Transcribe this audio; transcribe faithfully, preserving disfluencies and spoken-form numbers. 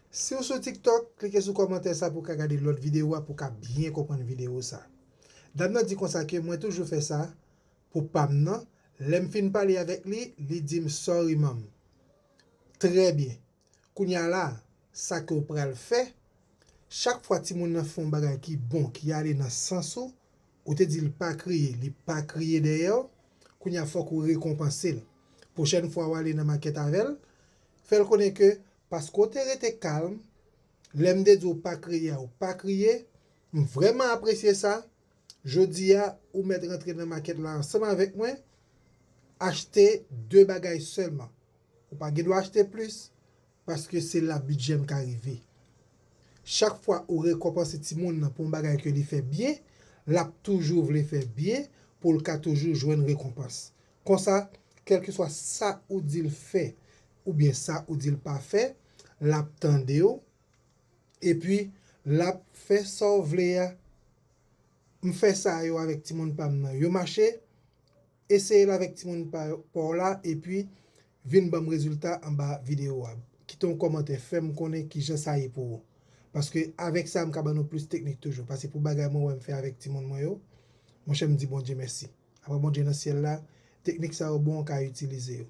Si w sou TikTok, klike sou kòmantè sa pou w ka gade lòt videyo a pou w ka byen konprann videyo sa. Dam nan di konsa ke mwen toujou fè sa pou pa m nan. Lè m fin pale avèk li, li di m sorry manm. Trè byen. Kounye a la, sa ke w pral fè, chak fwa timoun nan fè yon bagay ki bon, ki ale nan sans ou, ou te di l pa kriye, li pa kriye dèyè w, kounye a fòk ou rekonpanse l. Pwochèn fwa w ale nan makèt avè l, fè l konnen ke paske w te rete kalm, lè m te di w pa kriye a, ou pa kriye, m vrèman apresye sa. Jodi a, ou mèt rantre nan makèt la ansanm avèk mwen, achte de bagay sèlman. Ou pa gen dwa achte plis, paske se la bidjè m ka rive. Chak fwa ou rekonpanse timoun nan pou yon bagay ke li fè byen, l ap toujou vle fè byen pou l ka toujou jwenn rekonpans. Konsa, kèlkeswa sa ou di l fè, oubyen sa ou di l pa fè, l ap tande w, epi l ap fè sa w vle a. M fè sa yo avèk timoun pa m nan. Yo mache, eseye l avèk timoun pa pa w la, epi vin ban m rezilta anba videyo a. Kite yon kòmantè, fè m konnen kijan sa ye pou ou. Paske avèk sa, m ka ban nou plis teknik toujou. Paske pou bagay mwen wè m fè avèk timoun mwen yo, monchè, m di Bondye mèsi. Apre Bondye nan syèl la, teknik sa yo bon, w ka itilize yo.